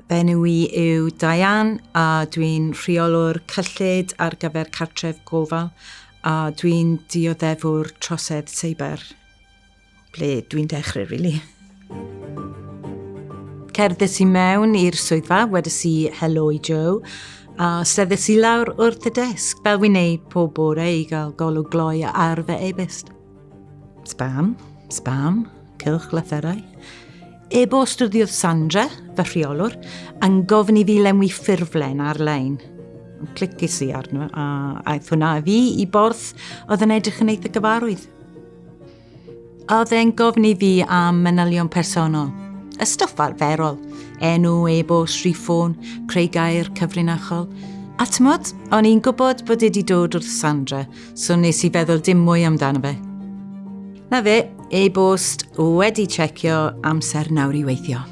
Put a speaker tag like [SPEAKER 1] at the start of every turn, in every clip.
[SPEAKER 1] Fy enw i yw Diane a dwi'n rheolwr cyllid ar gyfer cartref gofal a dwi'n dioddefwr trosedd seiber. Ble dwi'n dechrau, really. Cerddes i mewn i'r swyddfa, wedes i helo i Joe, a steddes i lawr wrth y desg, fel wy'n neud pob bore i gael golwg gloi ar fy e-byst. Spam, spam, cylch lythyrau. E-bost wrth Sandra, fy rheolwr, yn gofyn i fi lenwi ffurflen ar-lein. Clicis i arno a aeth hwnna â fi i borth oedd yn edrych yn eitha gyfarwydd. Oedd e'n gofyn i fi am manylion personol, y stwff arferol, enw, e-bost, rhif ffôn, creu gair cyfrinachol. A tmod, o'n i'n gwybod bod e 'di dod wrth Sandra, So nes i feddwl dim mwy amdano fe. Na fe, e-bost wedi checio amser nawr i weithio.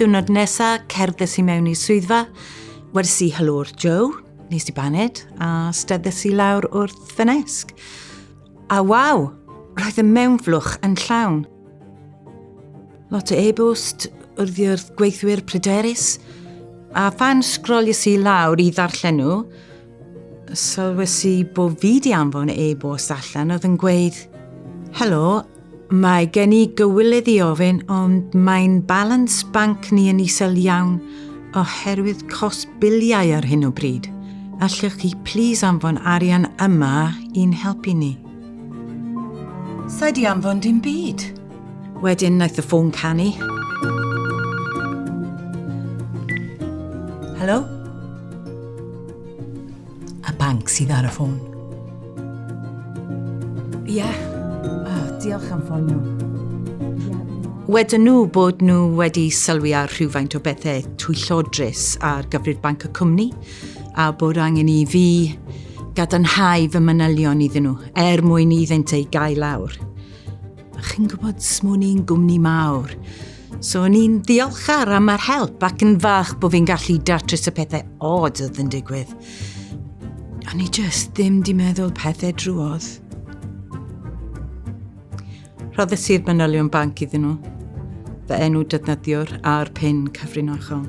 [SPEAKER 1] Diwrnod nesa, cerddes i mewn i swyddfa, wedes i helo wrth Joe, nes i baned, a steddes i lawr wrth fy nesg. A waw, roedd y mewnflwch yn llawn. Lot o e-bost wrth gweithwyr pryderus, a phan sgrolies i lawr i ddarllen nhw, sylwes i bod fi di anfon e-bost allan oedd yn gweud, Helo, mae gen i gywilydd i ofyn, ond mae'n balans banc ni yn isel iawn oherwydd cost biliau ar hyn o bryd. Allwch chi plîs anfon arian yma i'n helpu ni? Sa i 'di anfon dim byd. Wedyn wnaeth y ffôn canu. Helo? Y banc sydd ar y ffôn. Ie. Yeah. Oh, diolch am ffonio. Wedyn nhw bod nhw wedi sylwi ar rhywfaint o bethau twyllodrus ar gyfrif banc y cwmni a bod angen i fi gadarnhau fy manylion iddyn nhw er mwyn iddynt ei gael lawr. A chi'n gwybod, smwn i'n gwmni mawr. So o'n i'n ddiolchgar am yr help ac yn falch bod fi'n gallu datrys y pethau odd oedd yn digwydd. O'n i just ddim di meddwl pethau drwodd. Rhoddes i'r manylion banc iddyn nhw, fy enw defnyddiwr a'r pin cyfrinachol.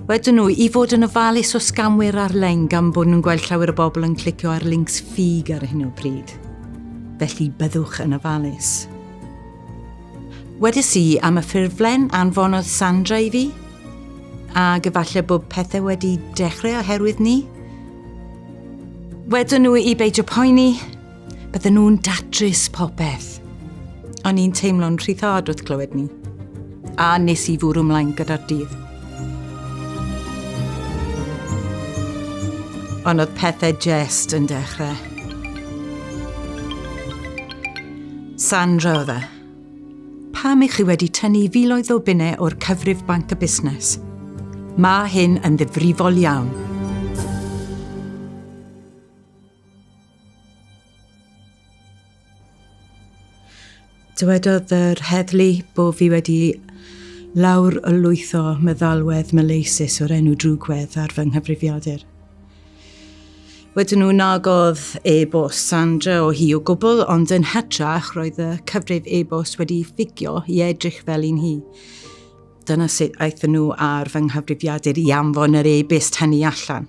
[SPEAKER 1] Wedyn nhw i fod yn ofalus o sgamwyr ar-lein gan bod nhw'n gweld llawer o bobl yn clicio ar links ffug ar hyn o bryd. Felly byddwch yn ofalus. Wedes i am y ffurflen anfonodd Sandra i fi, ac efallai bod pethau wedi dechrau oherwydd ni. Wedon nhw i beidio poeni, bydden nhw'n datrys popeth. O'n i'n teimlo'n rhyddhad wrth clywed ni. A nes i fwrw ymlaen gyda'r dydd. Ond oedd pethau jest yn dechrau. Sandra oedd e. Pam i chi wedi tynnu filoedd o bunnau o'r cyfrif banc y busnes? Mae hyn yn ddifrifol iawn. Dywedodd yr heddlu bod fi wedi lawr y lwytho meddalwedd maleisus o'r enw drwgwedd ar fy nghyfrifiadur. Wedyn nhw nag oedd e-bost Sandra o hi o gwbl, ond yn hytrach roedd y cyfrif e-bost wedi ffugio i edrych fel un hi. Dyna sut aethon nhw ar fy nghyfrifiadur i anfon yr e-byst hynny allan.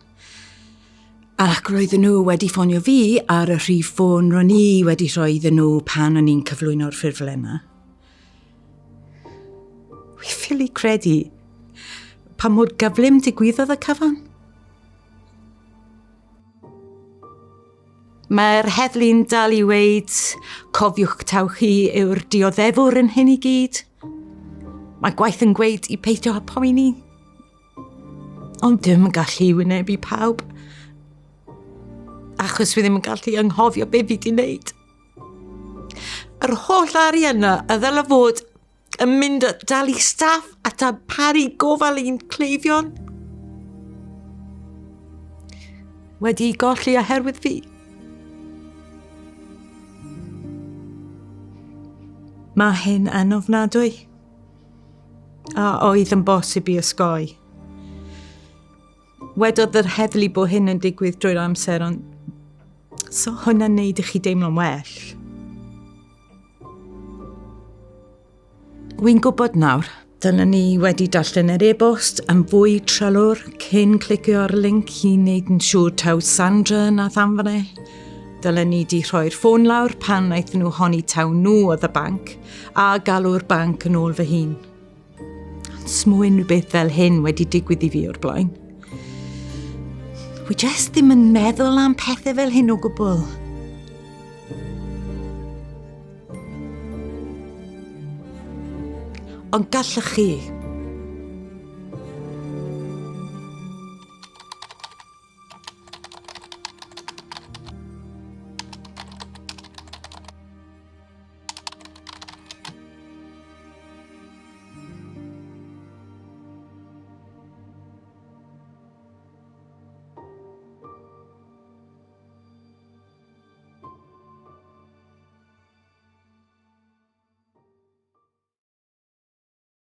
[SPEAKER 1] Ac roedden nhw wedi ffonio fi ar y rhif ffôn ro'n i wedi rhoi iddyn nhw pan o'n i'n cyflwyno'r ffurflen yma. Wi ffili credu pa mor gyflym digwyddodd y cyfan. Mae'r heddlu'n dal i weid, cofiwch taw chi yw'r dioddefwr yn hyn i gyd. Mae gwaith yn gweud i peidio â poeni. Ond dim yn gallu wynebu pawb. Achos fi ddim yn gallu anghofio be fi di wneud. Yr holl arian yna a ddyle fod yn mynd at dalu staff a darparu gofal i'n cleifion. Wedi golli oherwydd fi. Mae hyn yn ofnadwy. A oedd yn bosib i osgoi. Wedodd yr heddlu bod hyn yn digwydd drwy'r amser, ond so hwnna'n neud i chi deimlo'n well. Wy'n gwybod nawr. Dyna ni wedi darllen yr e-bost yn fwy trylwr cyn clicio ar y link i wneud yn siŵr taw Sandra nath anfon e. Dylen ni di rhoi'r ffôn lawr pan wnaethon nhw honni taw nhw oedd y banc a galw'r banc yn ôl fy hun. Ond smo unrhyw beth fel hyn wedi digwydd i fi o'r blaen. Wi jest ddim yn meddwl am pethau fel hyn o gwbl. Ond gallech chi.